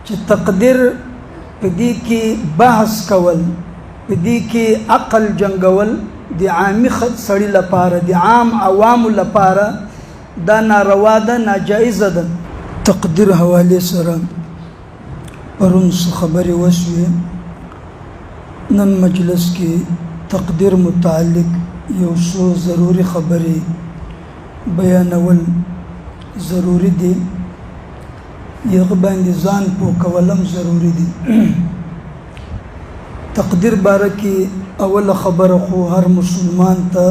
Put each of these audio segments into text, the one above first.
چې تقدیر په دې کې بحث کول، په دې کې عقل جنګول د عامي سړي لپاره، د عام عوامو لپاره دا ناروا ده، ناجایزه ده. تقدیر حوالې سره پرون څه خبرې وشوې، نن مجلس کې تقدیر متعلق یو څو ضروري خبرې بیانول ضروري دي. یغه باندې ځان پوه کول هم ضروري دي. تقدیر باره کې اوله خبره خو هر مسلمان ته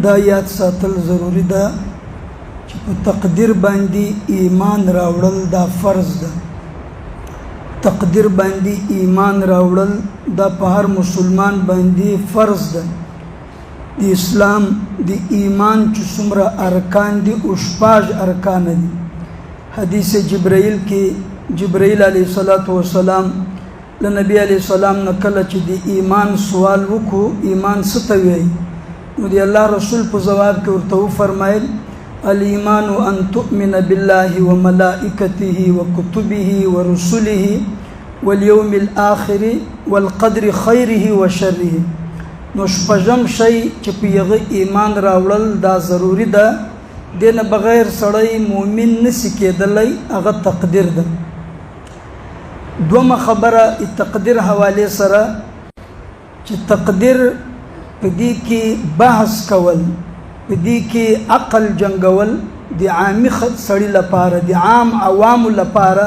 دا یاد ساتل ضروري ده چې په تقدیر باندې ایمان راوړل دا فرض ده. تقدیر باندې ایمان راوړل دا په هر مسلمان باندې فرض ده. د اسلام د ایمان چې څومره ارکان دي او شپږ ارکان دي. حدیث جبرائیل کې جبرائیل علیه الصلاة والسلام له نبی علیه السلام نه کله چې د ایمان سوال وکړو، ایمان څه ته وایي، نو د الله رسول په ځواب کې ورته وفرمایل: الایمان ان تؤمن بالله وملائکته وکتبه ورسله واليوم الآخر والقدر خیره وشره. نو شپږم شی چې په هغه ایمان راوړل دا ضروري ده، دې نه بغیر سړی مؤمن نسی کېدلی، هغه تقدیر ده. دومه خبره تقدیر حواله سره چې تقدیر په دې کې بحث کول، په دې کې عقل جنګول د عامي سړي لپاره، د عام عوامو لپاره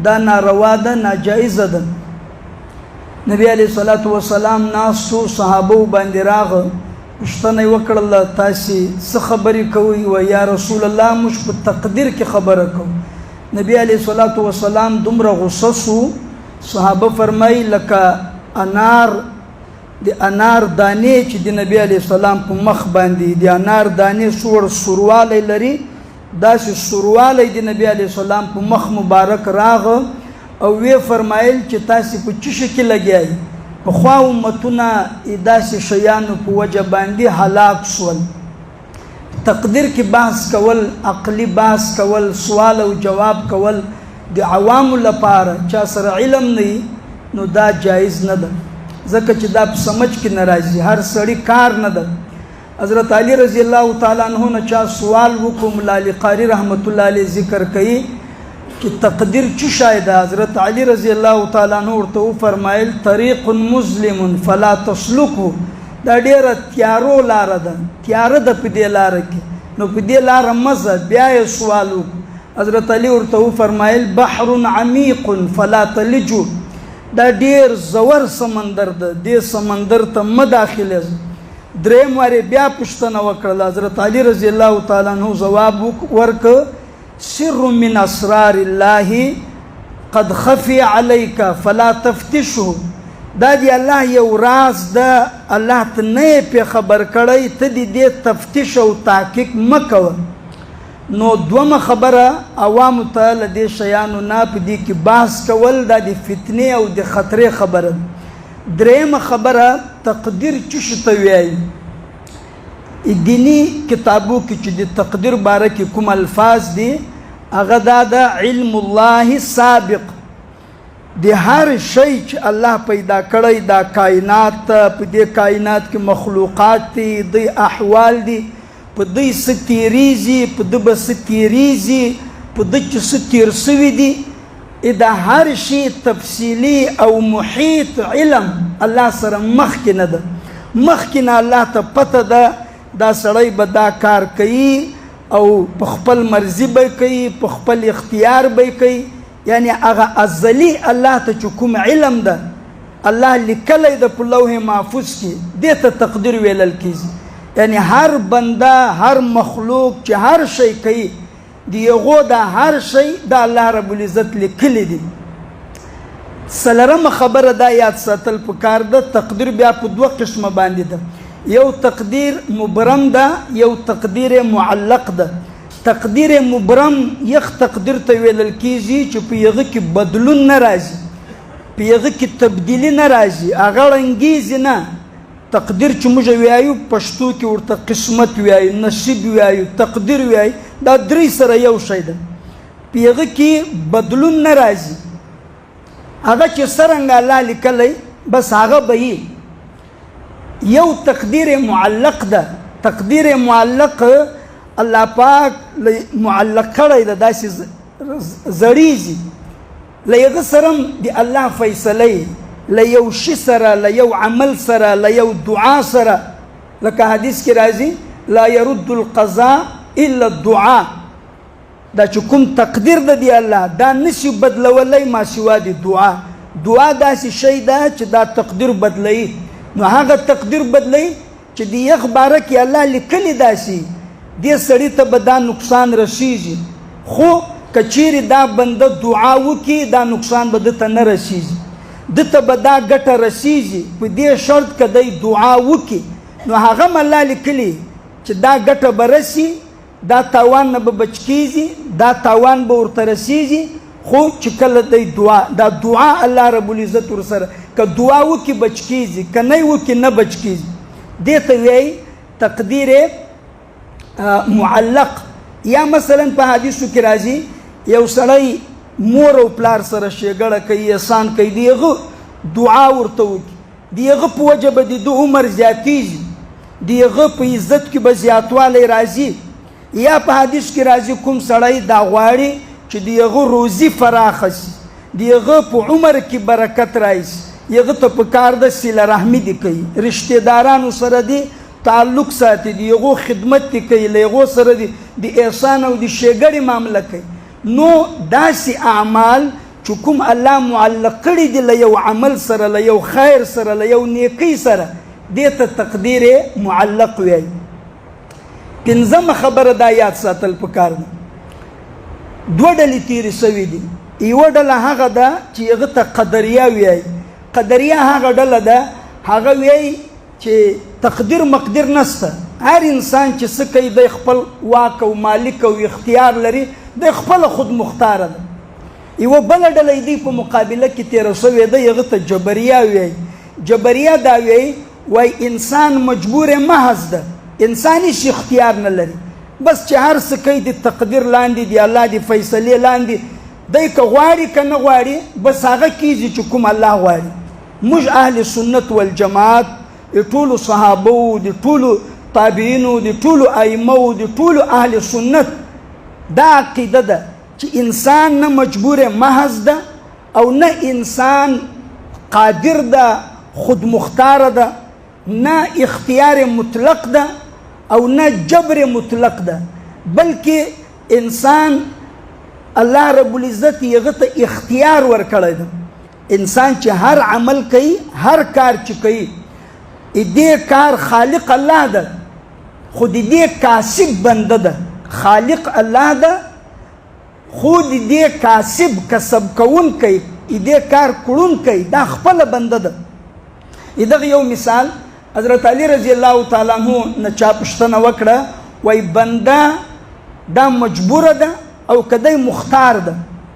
دا ناروا ده، ناجایزه ده. نبی علیه الصلاة والسلام ناستو صحابو باندې راغه، پوښتنه یې وکړله: تاسې څه خبرې کوئ؟ وایي: یا رسول الله، موږ په تقدیر کې خبره کوو. نبی علیه الصلاة والسلام دومره غوسه سو، صحابه فرمایي لکه انار، د انار دانې چې د نبی علیه السلام په مخ باندې د انار دانې سوړ سوروالی لري، داسې سوروالی د نبی علیه السلام په مخ مبارک راغه او ویې فرمایل چې تاسې په څه شي کې لګیا یئ؟ پخوا امتونه داسې شیانو په وجه باندې هلاک شول. تقدیر کې بحث کول، عقلي بحث کول، سوال او جواب کول د عوامو لپاره چا سره علم نه وي نو دا جایز نه ده، ځکه چې دا په سمج کې نه راځي، هر سړي کار نه ده. حضرت علی رضی الله تعالی عنہ نه چا سوال وکړو، ملا علی قاری رحمت الله علیه ذکر کوي چې تقدیر څه شی ده. حضرت علی رضی الله تعالی عنہ ورته وفرمایل: طریق مظلم فلا تسلکه. دا ډیره تیارو لاره ده، تیاره ده په دې لاره کې، نو په دې لاره مه ځه. بیا یې سوال وکړو، حضرت علی ورته وفرمایل: بحر عمیق فلا تلجو. دا ډیر زور سمندر ده، دې سمندر ته مه داخلېږه. دریم وار یې بیا پوښتنه وکړله، حضرت علی رضی الله تعالی عنہ ځواب ورکړ: سر من اسرار الله قد خفي عليك فلا تفتشه. دا دی الله یو راز ده، الله ته نه یې پرې خبر کړی، ته دې دې تفتیش او تحقیق مه کوه. نو دومه خبره عوامو ته له دې شیانو نه په دې کې بحث کول دا د فتنې او د خطرې خبره ده. درېیمه خبره تقدیر څه شي ته وایي؟ دیني کتابو کې چې د تقدیر باره کې کوم الفاظ دي هغه دا ده: علم الله سابق. د هر شی چې الله پیدا کړی دا کائنات ته، په دې کائنات کې مخلوقات دي، د احوال دي، په دې څه تېرېږي، په ده به څه تېرېږي، په ده چې څه تېر سوي دي، د هر شي تفصیلي او محیط علم الله سره مخکې نه ده. مخکې نه الله ته پته ده دا سړی به دا کار کوي او په خپل مرضي به کوي، په خپل اختیار به کوي. یعنی هغه ازلی الله ته چې کوم علم ده الله لیکلی ده په لوح محفوظ کې، دې ته تقدیر ویلل کېږي. یعنی هر بنده، هر مخلوق چې هر شی کوي، د هغو دا هر شی د الله رب العزت لیکلی دي. څلورمه خبره دا یاد ساتل پکار ده، تقدیر بیا په دوه قسمه باندې ده. یو تقدیر مبرم ده، یو تقدیر معلق ده. تقدیر مبرم یخ تقدیر ته ویلل کېږي چې په هغه کې بدلون نه راځي، په هغه کې تبدیلي نه راځي، هغه ړنګېږي نه. تقدیر چې موږ وایو پښتو کې ورته قسمت وایو، نصیب وایو، تقدیر وایو، دا درې سره یو شی ده. په هغه کې بدلون نه راځي، هغه چې څرنګه الله لیکلی بس هغه به یي. یو تقدیر معلق ده، تقدیر معلق الله پاک معلق کړی ده، داسې زړیږي له هغه سره هم د الله فیصله، له یو شي سره، له یو عمل سره، له یو دعا سره. لکه حدیث کې راځي لا يرد القضاء الا الدعاء. دا چې کوم تقدیر د دی الله دا نشي بدلولی ما سوا د دعا. دعا داسې شی ده چې دا تقدیر بدلوي. نو هغه تقدیر بدلوي چې د یخ باره کې الله لیکلي داسې دې سړي ته به دا نقصان رسیږي، خو که چیرې دا بنده دعا وکړي دا نقصان به ده ته نه رسیږي، ده ته به دا ګټه رسیږي، په دې شرط که دی دعا وکړي. نو هغه هم الله لیکلي چې دا ګټه به رسي، دا تاوان نه به بچ کیږي، دا تاوان به ورته رسیږي، خو چې کله دی دعا، دا دعا الله رب العزت ورسره که دعا وکړي بچ کیږي، که نه یې وکړي نه بچ کیږي. دې ته وایي تقدیر معلق. یا مثلا په حدیثو کې راځي یو سړی مور او پلار سره ښېګړه کوي، احسان کوي، د هغه دعا ورته وکړي، د هغه په وجه به د ده عمر زیاتېږي، د هغه په عزت کې به زیاتوالی راځي. یا په حدیث کې راځي کوم سړی دا غواړي چې د هغه روزي فراخه سي، د هغه په عمر کې برکت راشي، هغه ته په کار ده صله رحمي دې کوي، رشته دارانو سره دې تعلق ساتي، د هغو خدمت دې کوي، له هغو سره دې د احسان او د ښېګړې معامله کوي. نو داسې اعمال چې کوم الله معلق کړي دي له یو عمل سره، له یو خیر سره، له یو نیکۍ سره، دې ته تقدیر معلق وایي. پنځمه خبره دا یاد ساتل پکار ده، دوه ډلې تېرې سوې دي. یوه ډله هغه ده چې هغه ته قدریه وایي. قدریه هغه ډله ده هغه وایي چې تقدیر مقدیر نسته، هر انسان چې څه کوي دی خپل واک او مالک او اختیار لري، دی خپله خود مختاره ده. یوه بله ډله یې دی په مقابله کې تېره سوې ده، هغه ته جبریه وایي. جبریه دا وایي، وایي انسان مجبور محض ده، انسان هیڅ اختیار نه لري، بس چې هر څه کوي د تقدیر لاندې دی، الله د فیصلې لاندې دی، که غواړي که نه غواړي بس هغه کیږي چې کوم الله غواړي. موږ اهل سنت والجماعت د ټولو صحابو، د ټولو تابعینو، د ټولو ائمو، د ټولو اهل سنت دا عقیده ده چې انسان نه مجبور محض ده او نه انسان قادر ده، خود مختار ده، نه اختیار مطلق ده او نه جبر مطلق ده، بلکې انسان الله رب العزت هغه ته اختیار ورکړی ده. انسان چې هر عمل کوي، هر کار چې کوي، دې کار خالق الله ده، خو د دې کاسب بنده ده. خالق الله ده، خو د دې کاسب کسب کوونکی، دې کار کړونکی دا خپله بنده ده. دغه یو مثال حضرت علی رضی الله تعالی عنہ نه چا پوښتنه وکړه، وایي بنده دا مجبوره ده او که دی مختار ده؟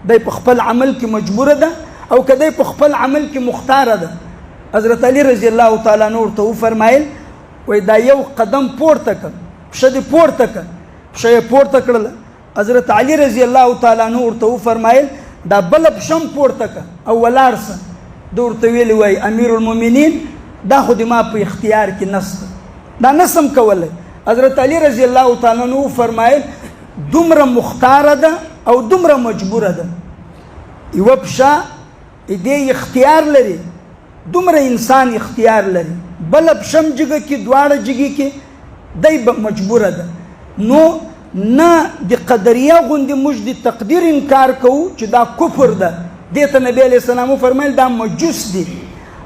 دی په خپل عمل کې مجبوره ده او که دی په خپل عمل کې مختاره ده؟ حضرت علی رضی الله تعالی عنہ ورته وفرمایل، وایي دا یو قدم پورته کړ، پښه دې پورته کړه، پښه یې پورته کړله. حضرت علی رضی الله تعالی عنہ ورته وفرمایل، دا بله پښه هم پورته کړه او ولاړ سه. ده ورته ویلي، وایي امیر المؤمنین دا خو د ما په اختیار کې نسته، دا نسم کولی. حضرت علی رضی الله تعالی عنہ وفرمایل، دومره مختاره ده او دومره مجبوره ده. یوه پښه دې اختیار لري، دومره انسان اختیار لري، بله پښه هم جګه کړي، دواړه جګې کړي، دی به مجبوره ده. نو نه د قدریه غوندې موږ د تقدیر انکار کوو چې دا کفر ده، دې ته نبی علیه السلام وفرمیل دا مجوس دي،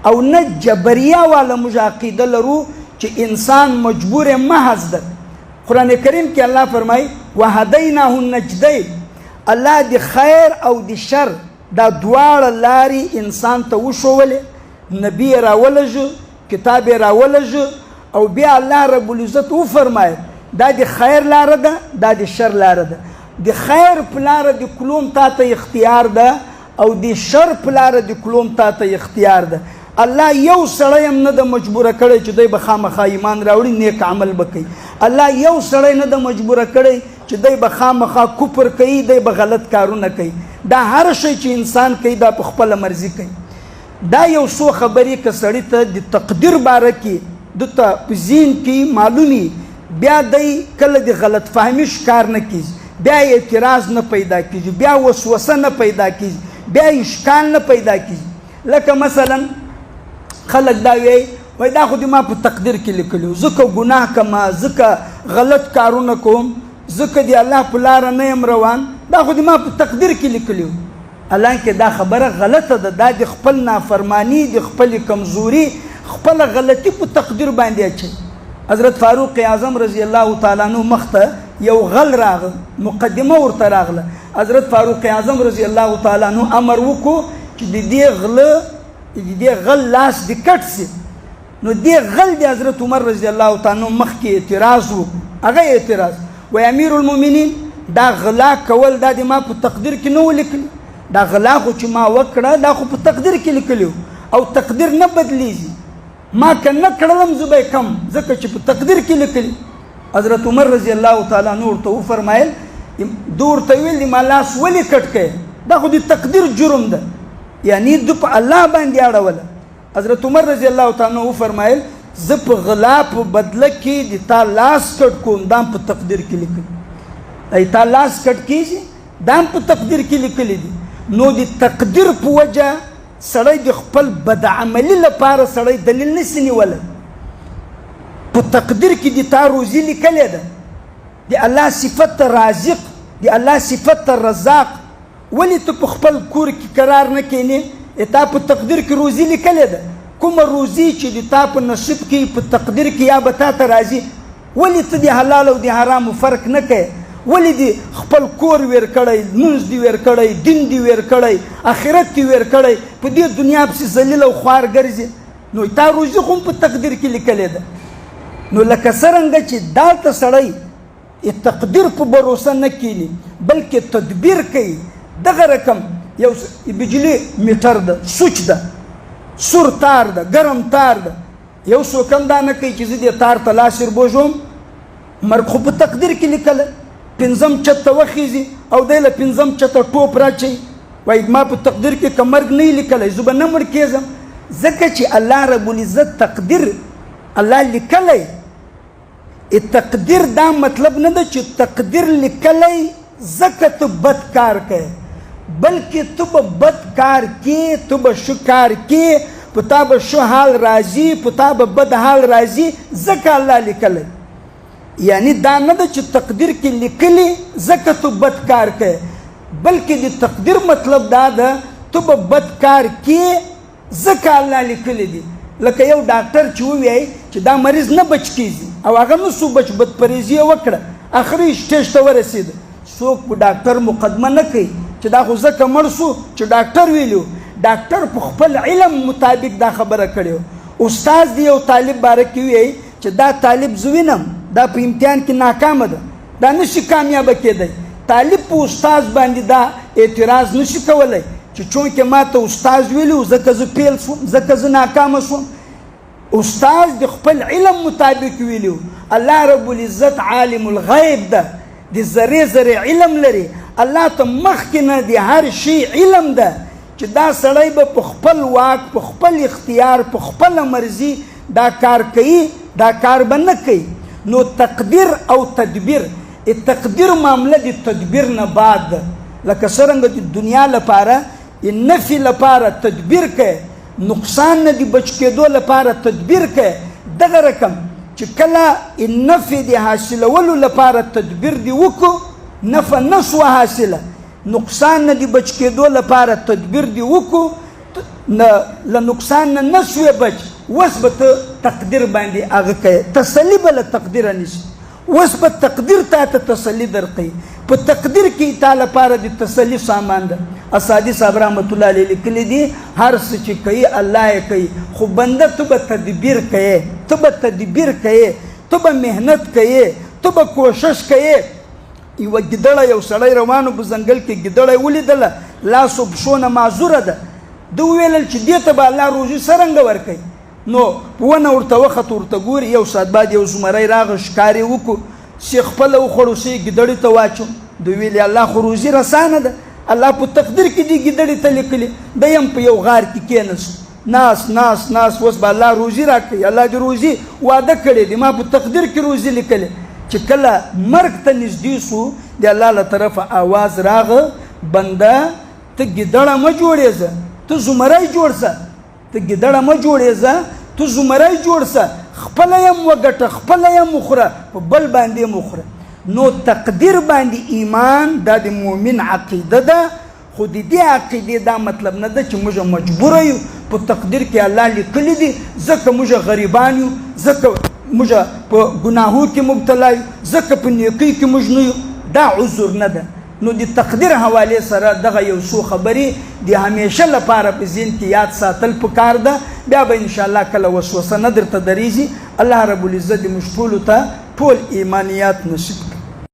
او نه جبریه واله موږ عقیده لرو چې انسان مجبور محض ده. قرآن کریم کې الله فرمایي وهدیناه النجدین، الله د خیر او د شر دا دواړه لارې انسان ته وښولې، نبی یې راولږه، کتاب یې راولږه، او بیا الله رب العزت وفرمایل دا د خیر لاره ده، دا د شر لاره ده. د خیر په لاره د کلوم تا ته اختیار ده او د شر په لاره د کلوم تا ته اختیار ده. الله یو سړی هم نه ده مجبوره کړی چې دی به خامخا ایمان راوړي، نیک عمل به کوي. الله یو سړی نه ده مجبوره کړی چې دی به خامخا کفر کوي، دی به غلط کارونه کوي. دا هر شی چې انسان کوي دا په خپله مرضي کوي. دا یو څو خبرې که سړي ته د تقدیر باره کې ده ته په ذهن کې معلومي، بیا دی کله د غلط فهمي ښکار نه کیږي، بیا اعتراض نه پیدا کیږي، بیا وسوسه نه پیدا کیږي، بیا اشکال نه پیدا کیږي. لکه مثلا خلک دا وایي، وایي دا خو دې ما په تقدیر کې لیکلي، زه که ګناه کوم، زه که غلط کارونه کوم، زه که د الله په لاره نه یم روان، دا خو دې ما په تقدیر کې لیکلي. حالانکه دا خبره غلطه ده، دا د خپل نافرمانی، د خپلې کمزوري، خپله غلطي په تقدیر باندې اچوي. حضرت فاروق اعظم رضی الله تعالی عنہ مخته یو غل راغ، مقدمه ورته راغله. حضرت فاروق اعظم رضی الله تعالی عنہ امر وکړو چې د دې غله، د دې غل لاس دې کټ سي. نو دې غل د حضرت عمر رضی الله تعالی عنہ مخکې اعتراض وکړو. هغه اعتراض وای امیر المؤمنین، دا غلا کول دا د ما په تقدیر کې نه ولیکلي، دا غلا خو چې ما وکړه دا خو په تقدیر کې لیکلی او تقدیر نه بدلیږي، ما که نه کړلم زه به یې کم، ځکه چې په تقدیر کې لیکلي. حضرت عمر رضی الله تعالی عنہ ورته وفرمایل، ده ورته ویل ما لاس ولې کټ کړی، دا خو د تقدیر جرم ده، یعنی ده په الله باندې اړوله. حضرت عمر رضی الله تعالی عنہ وفرمایل، زه په غلا په بدله کې د تا لاس کټ کوم، دا هم په تقدیر کې لیکلي. ای تا لاس کټ کېږي، دا هم په تقدیر کې لیکلي دي. نو د تقدیر په وجه سړی د خپل بدعملي لپاره سړی دلیل نشي نیولی. په تقدیر کې د تا روزي لیکلې ده، د الله صفت رازق، د الله صفت رزاق، ولې ته په خپل کور کې قرار نه کینې؟ تا په تقدیر کې روزي لیکلې ده، کومه روزي چې د تا په نصیب کې په تقدیر کې یا به تا ته راځي، ولې ته د حلال او د حرامو فرق نه کوې؟ ولې دې خپل کور ویر کړی، لمونځ دې ویر کړی، دین دې ویر کړی، آخرت دې ویر کړی، په دې دنیا پسې ذلیل او خوار ګرځې؟ نو تا روزي خو هم په تقدیر کې لیکلې ده. نو لکه څرنګه چې دالته سړی تقدیر په بروسه نه کینی بلکې تدبیر کوي، دغه رقم یو بجلی میټر ده، سوچ ده، سور تار ده، ګرم تار ده، یو څوک هم دا نه کوي چې زه دې تار ته لاس وربوژوم، مرګ خو په تقدیر کې لیکلی. پنځم چت ته وخیږي او دی له پنځم چته ټوپ راچوي، وایي ما په تقدیر کې که مرګ نه لیکلی زه به نه مړ کېږم، ځکه چې الله رب العزت تقدیر الله لیکلی. تقدیر دا مطلب نه ده چې تقدیر لیکلی ځکه ته بد کار کوې، بلکې ته به بد کار کې، ته به ښه کار کې، په تا به ښه حال راځي، په تا به بد حال راځي، ځکه الله لیکلی. یعنی دا نه ده چې تقدیر کې لیکلی ځکه ته بد کار کوې، بلکې د تقدیر مطلب دا ده ته به بد کار کې ځکه الله لیکلی دي. لکه یو ډاکټر چې ووایي چې دا مریض نه بچ کېږي او هغه نه سو بچ، بدپرهېزي یې وکړه، اخري سټیج ته ورسېده، څوک په ډاکټر مقدمه نه کوي چې دا خو ځکه مړ سو چې ډاکټر ویلي. ډاکټر په خپل علم مطابق دا خبره کړې. استاد دی یو طالب باره کې وایي چې دا طالب زه وینم دا په امتحان کې ناکامه ده، دا نشي کامیابه کېدی. طالب په استاد باندې دا اعتراض نشي کولی چې چونکې ما ته استاد ویلي و ځکه زه فیل شوم، ځکه زه ناکامه شوم. استاد د خپل علم مطابق ویلي. الله رب العزت عالم الغیب ده، د ذرې ذرې علم لري. الله ته مخکې نه د هر شي علم ده چې دا سړی به په خپل واک، په خپل اختیار، په خپله مرضي دا کار کوي، دا کار به نه کوي. نو تقدیر او تدبیر، تقدیر معامله د تدبیر نه بعد ده. لکه څرنګه د دنیا لپاره نفي لپاره تدبیر کوي، نقصان نه د بچ کېدو لپاره تدبیر کوي، دغه رقم چې کله نفع د حاصلولو لپاره تدبیر دی وکړو، نفع نه سوه حاصله، نقصان نه د بچ کېدو لپاره تدبیر دی وکړو، له نقصان نه نه سوې بچ، اوس به ته تقدیر باندې هغه کوې، تسلي به له تقدیره نیسي. اوس به تقدیر تا ته تسلي درکوي، په تقدیر کې تا لپاره د تسلي سامان ده. اسادي صاحب رحمت الله علیه لیکلي دي، هر څه چې کوي الله یې کوي، خو بنده ته به تدبیر کوې، ته به تدبیر کوې، ته به محنت کوې، ته به کوشش کوې. یوه ګیدړه، یو سړی روانو په ځنګل کې، ګیدړه یې ولیدله، لاس او پښو نه معذوره ده. ده وویل چې دې ته به الله روزي څرنګه ورکوي؟ نو په ونه ورته وخت ورته ګوري، یو ساعت بعد یو زمری راغی، ښکار یې وکړو، څه خپله وخوړو، څه یې ګیدړې ته واچو. ده ویلې الله خو روزي رسانه ده، الله په تقدیر کې دې ګیدړې ته لیکلي. دی هم په یو غار کې کېناست، ناس ناس ناس، اوس به الله روزي راکوي، الله دې روزي وعده کړې دي، ما په تقدیر کې روزي لیکلې. چې کله مرګ ته نږدې سو، د الله له طرفه آواز راغه، بنده ته ګیدړه مه جوړېږه، ته زمری جوړ سه، ته ګیدړه مه جوړېږه، ته زمری جوړ سه، خپله یې هم وګټه، خپله یې هم وخوره، په بل باندې هم وخوره. نو تقدیر باندې ایمان دا د مؤمن عقیده ده، خو د دې عقیدې دا مطلب نه ده چې موږ مجبور یو، په تقدیر کې الله لیکلي دي، ځکه موږ غریبان یو، ځکه موږ په ګناهو کې مبتلا یو، ځکه په نیکۍ کې موږ نه یو، دا عذر نه ده. نو د تقدیر حوالې سره دغه یو څو خبرې د همیشه لپاره په ذهن کې یاد ساتل پکار ده، بیا به انشاءالله کله وسوسه نه درته درېږي. الله رب العزت دې موږ ټولو ته ټول ایمانیات نصیب کړي.